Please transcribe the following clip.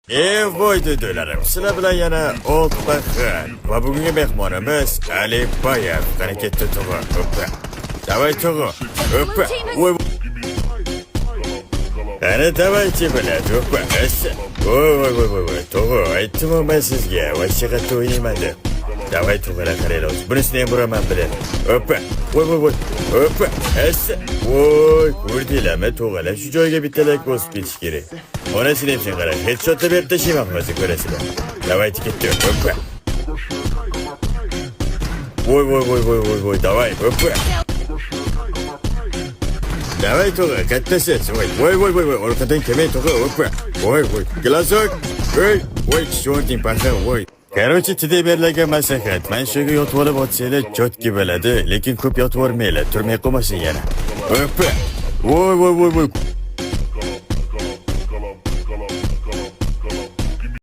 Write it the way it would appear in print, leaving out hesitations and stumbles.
Voy do'larim, sizlar bilan yana Old Baxil va bugungi mehmonimiz Ali Bayev. Qani, ketdi, tug'a. Oppa. Давай, tug'a. Oppa. Voy. Qani, давайте, блядь, oppa. Assa. Voy voy voy voy voy. Tug'a, aytdim men sizga, вообще qattiq o'ynayman deb. Давай, tug'alar, qaranglar hozir. Bunisini ham buraman, блядь. Oppa. Voy voy voy. Oppa. Assa. Voy, ko'rdinglarmi, tug'alar? Shu joyga bitta layk bosib ketish kerak. Onasini ham sen qara. Headshotni berib tashlayman hozir, ko'rasizlar. Давайте, ketdi. Oppa. Voy voy voy voy voy voy. Давай. Oppa. Давай, tug'a, kattasiz. Voy voy voy voy voy. Orqadan kelmay, tug'a. Oppa. Voy voy. Глазок. Voy voy, чёртин paxa, voy. Короче, today berilgan maslahat. Mana shu yerga yotib olib otsanglar, чётко bo'ladi, lekin ko'p yotib yubormanglar, turmay qolmasin yana. Oppa. Voy voy voy voy.